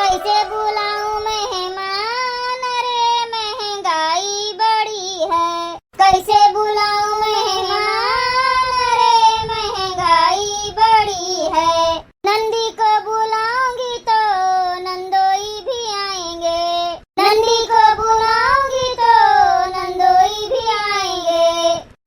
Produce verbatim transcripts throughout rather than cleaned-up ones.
कैसे बुलाऊं मेहमान, अरे महंगाई बड़ी है। कैसे बुलाऊं मेहमान, अरे महंगाई बड़ी है। नंदी को बुलाऊंगी तो नंदोई भी आएंगे। नंदी को बुलाऊंगी तो नंदोई भी आएंगे।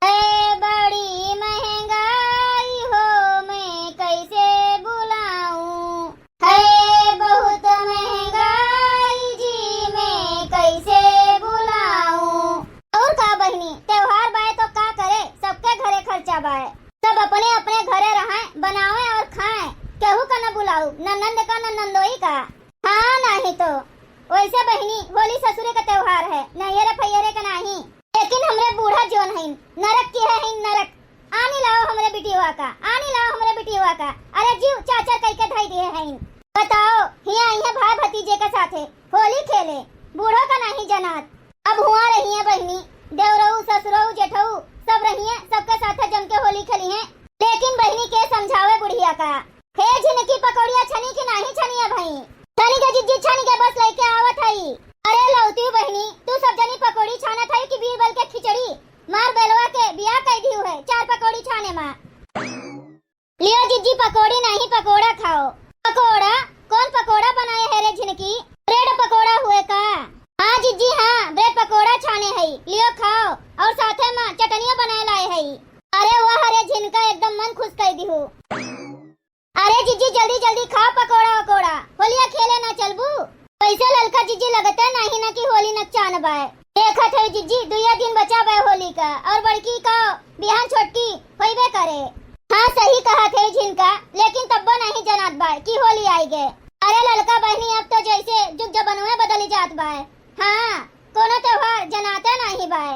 है बड़ी महंगाई हो, मैं कैसे बुलाऊं? है बहुत महंगाई जी, मैं कैसे बुलाऊं? और का बहिनी, त्योहार बाय तो का करे, सबके घरे खर्चा बाय। सब अपने अपने घरे रहैं, बनावैं और खाएं। केहू का न बुलाऊ, न नंद का, न नंदोई का। हाँ, नाही तो। वैसे बहिनी, होली ससुरे का त्योहार है, नैहरे फैहरे का नाही। लेकिन हमरे बूढ़ा जोन हईन, नरक किहे हईन, नरक। आनी लाओ हमरे बिटियवा का, आनी लाओ हमरे बिटियवा का। अरे जीव चाचर कई के धई दिहे हईन। बताओ, हियां आई है भाई भतीजे के साथे होली खेले, बूढ़ो का नाही जनात। अब हुआं रहिए बहिनी, देवरऊ, ससुरऊ, जेठऊ, सब रहिए, सबके साथे जम के होली खेलिहे। लेकिन बहिनी के समझावे बुढ़िया का, हे झिनकी, पकौड़िया छनी कि नाही छनी है भाई? छनी के जिज्जी, छनी के, बस लइके आवत हई। अरे लौती बहिनी, तू सब जनी पकौड़ी छानत हई कि बीरबल के खिचड़ी? मार बेलवा के बियाह कई दिहू है, चार पकौड़ी छाने मा। लियो जिज्जी पकौड़ी, नाही पकोड़ा खाओ। पकोड़ा? कौन पकोड़ा बनाए है रे झिनकी? ब्रेड पकोड़ा हुए का? हाँ जिज्जी हाँ, ब्रेड पकोड़ा छाने हई, लियो खाओ। और साथे मा चटनियो बनाए लाए हई। अरे वाह रे झिनका, एकदम मन खुश कई दिहू। अरे जिज्जी, जल्दी जल्दी खा पकोड़ा वकोड़ा, होलिया खेले ना चलबू? वैसे ललका जिज्जी लगते नाही ना कि होली नकचान बाय। देखत है जिज्जी, दुइया दिन बचा बाय होली का, और बड़की का बिहान छोटकी होइबे करे। हाँ सही कहत है झिनका, लेकिन तब्बो नाही जनात बाय कि होली आई गे। अरे ललका बहिनी, अब तो जैसे जुग जबनुए बदली जात बाय। हाँ, कोनो त्योहार जनाते नाही बाय।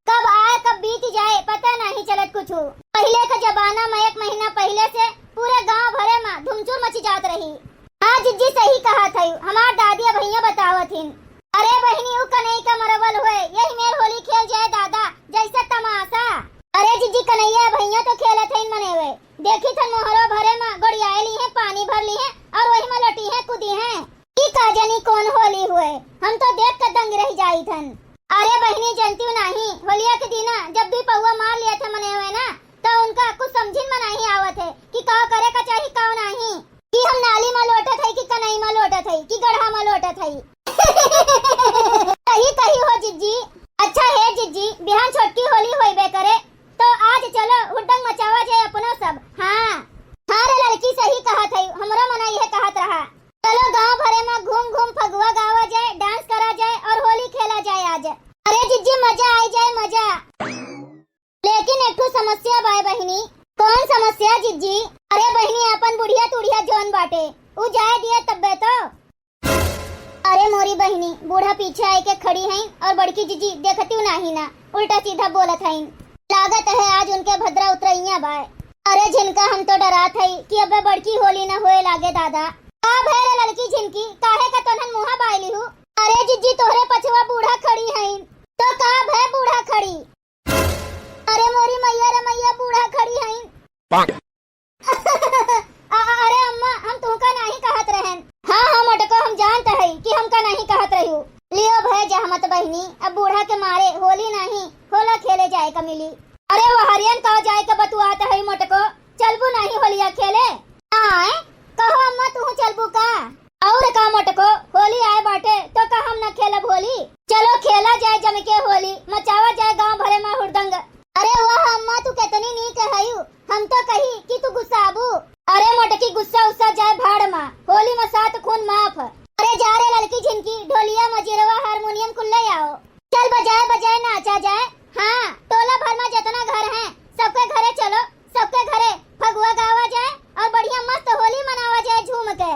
कब आए, कब बीत जाए, पता नाही चलत कुछु। पहिले के जमाना मा एक महीना पहिले से पूरे गांव भरे मा धुमचूर मची जात रही। हाँ जिज्जी, सही कहत हई, हमार दादी अबहियो बतावत हिन। अरे बहिनी, उ कन्हई का मरवल होए, यही मेर होली खेल जाए दादा, जैसे तमाशा। अरे जिज्जी, कन्हैया अबहियो तो खेलत हईन मने हुए। देखी थन मोहरो भरे मा गोड़ियाए ली है, पानी भर ली है और वही मा लटी है, कूदी है। ई का जानी कौन होली हुए, हम तो देख के दंग रह जाई थन। अरे बहिनी, जनतिउ नाही, होलिया के दिना जब दुई पौआ मार लिया थे मने हुए ना, तो उनका कुछ समझिन में नाही आवत है कि का करे का चाही, का नाही। कि हम नाली मा लोटत हई, कि कनई मा लोटत हई, कि गढ़ा मा लोटत हई। सही कही हो जिज्जी। अच्छा हे जिज्जी, बिहान छोटकी होली होइबे करे, तो आज चलो हुड्डंग मचावा जाए अपनो सब। हाँ, हाँ रे लड़की, सही कहत हई, हमरो मना यह कहत रहा। चलो गांव भरे मा घूम घूम फगुआ गावा जाए, डांस करा जाए और होली खेला जाए आज। अरे जिज्जी, मजा आई जाए, मजा। लेकिन एक ठो समस्या बाय बहिनी। कौन समस्या जिज्जी? अरे बहिनी, अपन बुढ़िया तुढ़िया जौन बाटे, उ जाए दिए तब्बे तो। अरे मोरी बहिनी, बूढ़ा पीछे आए के खड़ी हैं और बड़की जिज्जी देखतिउ नाही ना, उल्टा सीधा बोलत हैं। लागत है आज उनके भद्रा उतरैया बाय। अरे झिनका, हम तो डरात हई कि अबे बड़की होली ना होए लागे दादा। का भय रे लड़की झिनकी, काहे का तोहन मुँहा बाय लिहू? अरे जिज्जी, तोहरे पछवा बूढ़ा खड़ी हैं, तो का भय बूढ़ा खड़ी? अरे मोरी मैया रे मैया, बूढ़ा खड़ी हईन। आ, आ, अरे अम्मा, हम तुहका नाही कहत रहन। हाँ, हाँ मोटको, हम जानत हई कि हमका नाही कहत रहियो। लियो भय जहमत बहिनी, अब बूढ़ा के मारे होली नाही, होला खेले जाए का मिली। अरे वहरियन का जाए का बतुआत हई मोटको, चलबू नाही होलिया खेले? आए, कहो अम्मा, तुहू चलबू का? और का मोटको, होली आए बाटे तो का हम ना खेलब होली? चलो खेला जाए जम के होली, मचावा जाए गांव भरे मा हुड़दंग। अरे वाह अम्मा, तू कितनी नीक हयू, हम तो कही कि तू गुस्साबू। अरे मोटकी, गुस्सा उस्सा जाए भाड़ मा, होली मा सात खून माफ। अरे जा रे लड़की झिनकी, ढोलिया मजीरवा हारमोनियम कुल्ले आओ, चल बजाए बजाए नाचा जाए। हाँ, टोला भर मा जितना घर हैं, सबके घरे चलो, सबके घरे फगुआ गावा जाए और बढ़िया मस्त होली मनावा जाए झूम के।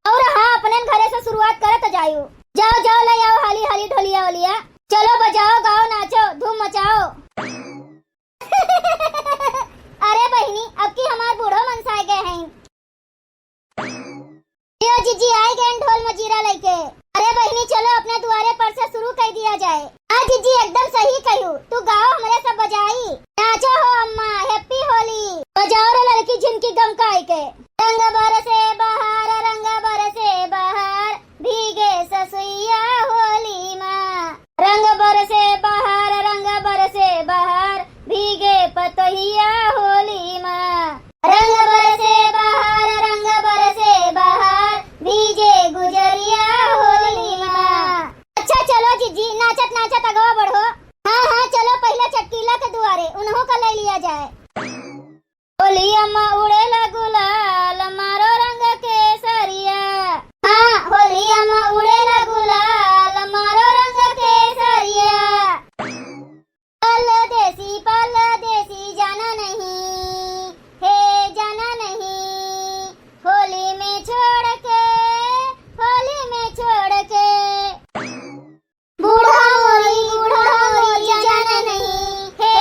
और हाँ, अपने घरे से शुरुआत करत जायू। जाओ, जाओ, ले आओ हाली हाली ढोलिया वोलिया। चलो, बजाओ, गाओ, नाचो, धूम मचाओ। अरे बहिनी, अब की हमार बूढ़ो मनसाए गए हैं। जियो जिज्जी, आइ गएन ढोल मजीरा लइके। अरे बहिनी, चलो अपने दुआरे पर से शुरू कइ दिया जाए। हाँ जिज्जी, एकदम सही कहू, तू गाओ, हमरे सब बजाई। नाचो हो अम्मा, happy होली। बजाओ रे लड़की झिनकी गमकाई के। रंग बरसे बहार, रंग बरसे बहार, भी बीजे गुजरिया होली मा। अच्छा चलो जिज्जी, नाचत नाचत अगवा बढ़ो। हाँ हाँ चलो पहिले चटकीला के दुआरे, उन्हों का ले लिया जाए। होलिया मा उड़ेला गुलाल, मारो रंग केसरिया। हाँ, होलिया मा उड़ेला गुलाल, मारो रंग केसरिया। परदेसी, परदेसी जाना नहीं, हे जाना नहीं, होली में छोड़ के, होली में छोड़ के। बूढ़ा मोरी, बूढ़ा मोरी जाना नहीं, हे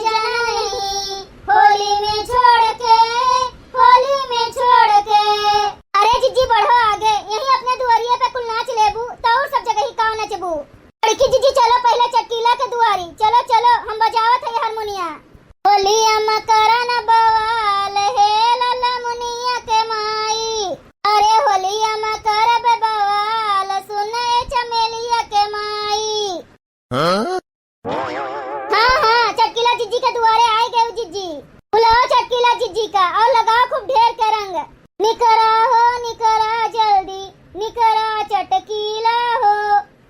जाना नहीं, होली में छोड़ के, होली में छोड़ के। अरे जिज्जी बढ़ो आगे, यहीं अपने दुआरिये पे कुल नाच लेबू, तो और सब जगह ही काव नचबू। बड़की जिज्जी चलो पहिले चटकीला के दुआरी, चलो चलो हम बजावत है हारमोनिया। होलिया मा करा न बवाल हे लाला मुनिया के माई। अरे होलिया मा करब बवाल सुन ए चमेलिया के माई। हाँ? हाँ हाँ चटकीला जिज्जी के दुआरे आए गए जिज्जी। बुलाओ चटकीला जिज्जी का और लगाओ खूब ढेर के रंग। निकरा हो निकरा जल्दी, निकरा चटकीला हो,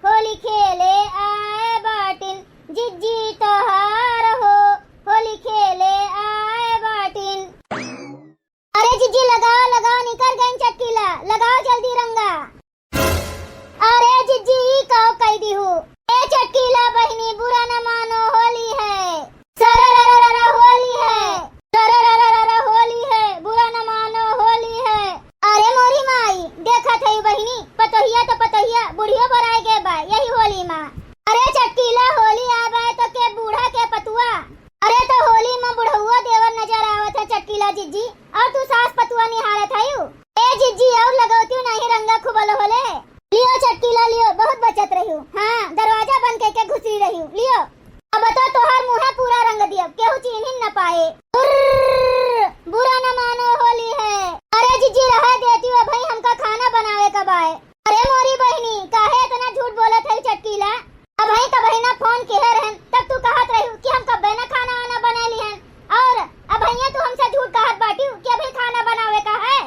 होली खेले आए बाटिन, जिज्जी तोहार हो, होली खेले आए बाटिन। अरे जिज्जी लगाओ लगाओ, निकर गइन चटकीला, लगाओ जल्दी रंगा। अरे जिज्जी ई काव कई दिहू? ए चटकीला बहिनी बुरा न मानो होली है। सररररर होली है, सररररर होली है, बुरा न मानो होली है। अरे मोरी माई, देखत है बहिनी, पतोहिया तो पतोहिया, बुढ़ियो बराए गए बा यही होली मा। अरे चटकीला होली आबे तो के बूढ़ा के पतुआ। अरे तो होली मा बुढ़उआ देवर नजर आवत है चटकीला जिज्जी, और तू सास पतुआ निहारत हयू। ए जिज्जी और लगौतियो नहीं रंगा खूब होले। लियो चटकीला लियो, बहुत बचत रहियो। हाँ, दरवाजा बंद करके घुसी रहियो। लियो। अब तो तोहार मुँहे पूरा रंग दियो, केहू चीन्हिन न पाए। उर्र, बुरा न मानो होली है। अरे जिज्जी रहे देती हो भाई, हमका खाना बनावे का बाए। अरे मोरी बहिनी, काहे इतना झूठ बोलत है चटकीला? अबहीं कबहीं ना फोन किहे रहन, तब तू कहत रही कि हम कब्बे ना खाना वाना बना लिहन, और अबहिया तू हमसे झूठ कहत बाटियो कि अभी खाना बनावे का है।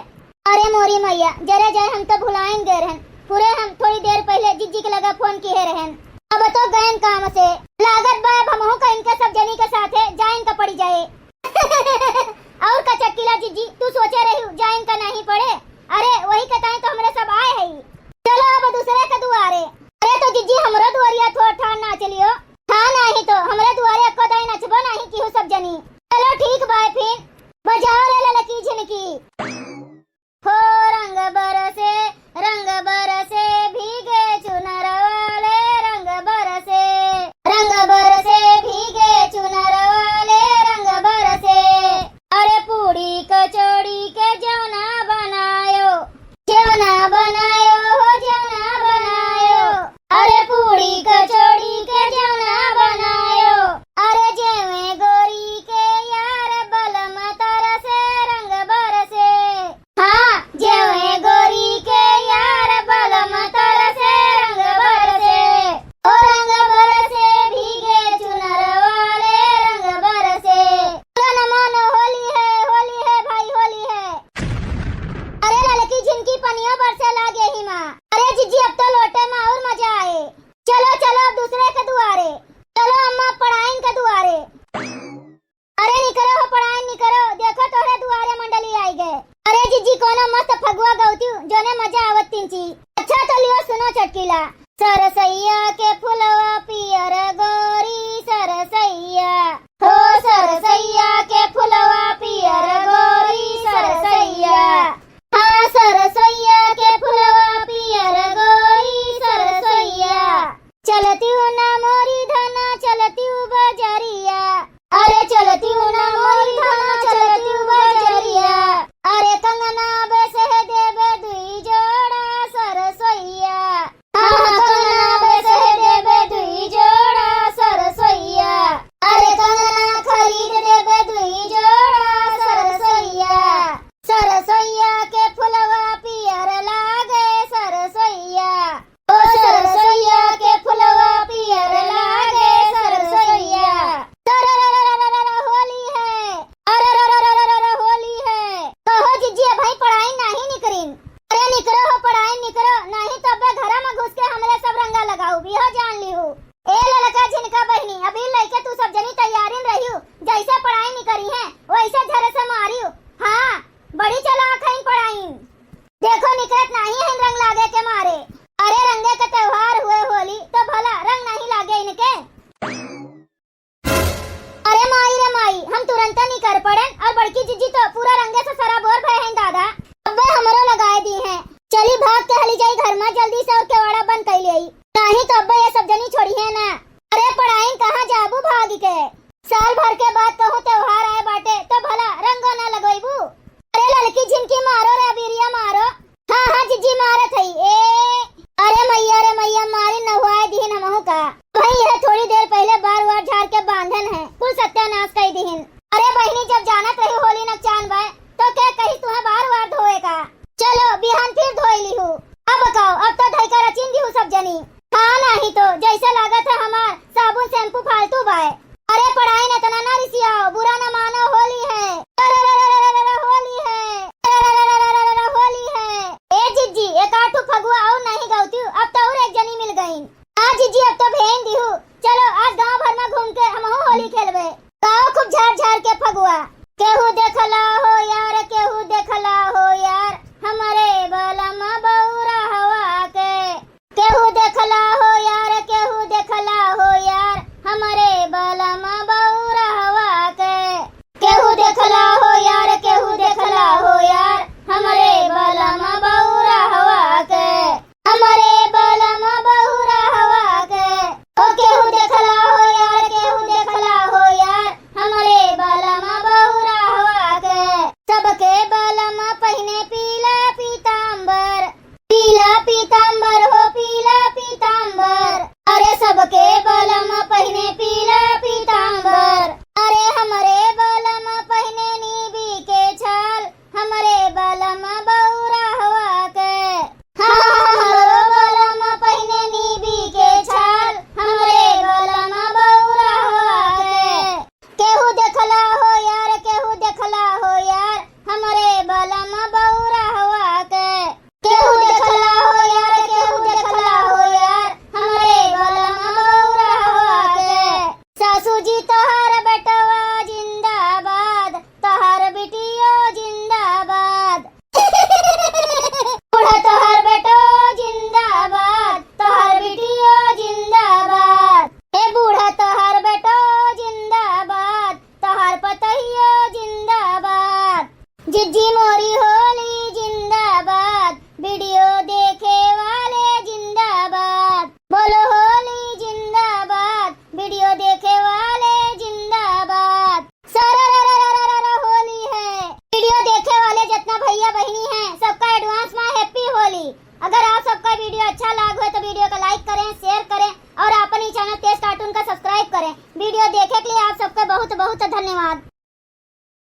अरे मोरी मैया, जरे जाए हम तो भुलाइन गए रहन, पूरे हम थोड़ी देर पहिले जिज्जी के लगा फोन किहे रहन, अब तो गयन काम से। लागत बा अब हमहू का इनके सब जनी के साथे जाइन का पड़ी जाए। और का चटकीला जिज्जी, तू सोचे रही जाइन का नहीं पड़े? अरे वही के ताई तो हमरे सब आए है। चलो अब दूसरे के दुआरे। अरे तो जिज्जी हमरो दुआरिया थोड़ ठाड़ नाच लियो। हाँ नहीं तो हमरे दुआरे अक्को दाई नचबो नहीं किहू सब जनी। चलो ठीक बाय फिर। बजाओ रे ललकी झिनकी। हो रंग बरसे, रंग बरसे भीगे चुनर वाले, रंग बरसे, रंग बरसे भीगे चुनर वाले, रंग बरसे। अरे पूड़ी कचौड़ी के जौना बनायो, जौना बनायो हो जौना बनायो। अरे पूड़ी कचौड़ी के जौना बनायो। अरे जेवे गोरी के यार बलम तरसे रंग बरसे। हाँ, जेवे गोरी के यार बलम तरसे रंग बरसे। ओ रंग बरसे भीगे चुनर वाले रंग बरसे। चलो न मानो होली है, होली है भाई, होली है। अरे ललकी झिनकी पनिया बरसे लागे ही माँ। अरे जिज्जी अब तो लोटे में और मजा आए। चलो चलो अब दूसरे के दुआरे। चलो अम्मा पड़ाइन के दुआरे। अरे निकरो हो पड़ाइन निकरो, देखो तोहरे दुआरे मंडली आई गए। अरे जिज्जी कोनो मस्त फगुआ गौतियो, जोने मजा आवत तिनची। अच्छा तो लियो सुनो चटकीला। सरसैया के फुलवा पियर गोरी सरसैया, हो सरसैया के फुलवा पियर गोरी सरसैया। हाँ सरसैया के फुलवा पियर गोरी सरसैया। चलतिउ ना मोरी धना चलतिउ बजरिया। अरे चलतिउ ना मोरी धना चलतिउ बजरिया। अरे कंगना बेसे देबे दुई जोड़ा सरसोइया। हाँ, हाँ, कंगना बेसे देबे दुई जोड़ा सरसोइया। अरे कंगना खरीद देबे दुई जोड़ा सरसोइया। सरसोइया के फुलवा करत नाही है रंग लागे के मारे। अरे रंगे के त्योहार हुए होली तो भला रंग नहीं लागे इनके। अरे माई रे माई, हम तुरंत निकर पड़ेन और बड़की जिज्जी तो पूरा रंगे से सराबोर भय हैं दादा। अब्बे हमरो लगाए दी हैं। चली भाग के हली जाई घर में जल्दी से और केवाड़ा बंद कर ले। नहीं तो अब्बे ये सब जनी छोड़ी है ना। अरे पढ़ाई कहाँ जाबू भाग के? साल भर के बाद कहूँ त्योहार आए बाटे तो भला रंगो ना लगोइबू। अरे ललकी झिनकी मारो रे अबीरिया मारो। हाँ हाँ जिज्जी मारत हई ए। अरे मैया रे मैया मारी नहुआए दिहिन हमहू का। भाई यह थोड़ी देर पहले बार वार झाड़ के बांधन है कुल सत्यानाश कर दिहिन। अरे बहिनी जब जानत रही होली नकचान बाय तो के कही तुम्हें बार वार धोए का। चलो बिहान फिर धोई लिहू। अब कहो अब तो धई का रचिन दिहू सब जनी। हाँ नाही तो जैसे लागत है हमार साबुन शैम्पू फालतू बाय। अरे पढ़ाई न इतना ना रिसियाओ बुरा न मानो होली है। अरे होली है। अरे होली है। ए जिज्जी एक आठू फगुआ और नहीं गौती अब तो और एक जनी मिल गई। आ जिज्जी अब तो भेन दिहू। चलो आज गांव भर में घूम के हमहू होली खेलबे। गाओ खूब झार झार के फगुआ। केहू देखला हो यार केहू देखला हो यार हमरे बलमा बौरा हवा के। केहू देखला हो यार केहू देखला हो यार हमरे बलमा बौरा हवा के। केहू देखला हो यार केहू देखला हो यार हमरे बलमा बौरा हवा के। हमरे बलमा बौरा हवा के। ओ केहू देखला हो यार केहू देखला हो यार हमरे बलमा बौरा हवा के। सबके बलमा पहिने पीला पीताम्बर। पीला पीताम्बर हो पीला पीताम्बर। अरे सबके बलमा पहिने पीला पीताम्बर। अरे हमरे बलमा पहिने नीबी के छाल। हमरे बलमा बौरा हवा के। हाँ हमरो बलमा पहिने नीबी के छाल। हमरे बलमा बौरा हवा के। केहू देखला हो यार केहू देखला हो यार हमरे बलमा बौरा हवा के। केहू देखला हो यार केहू देखला हो यार हमरे बलमा बौरा हवा के। सासू जी तोहार बेटवा जिंदाबाद तोहार बिटियो जिंदाबाद। बूढ़ा तोहार बेटो जिंदाबाद तोहार बिटियो जिंदाबाद। ए बूढ़ा तोहार बेटो जिंदाबाद तोहार पतहियो जिंदाबाद। जिज्जी मोरी हो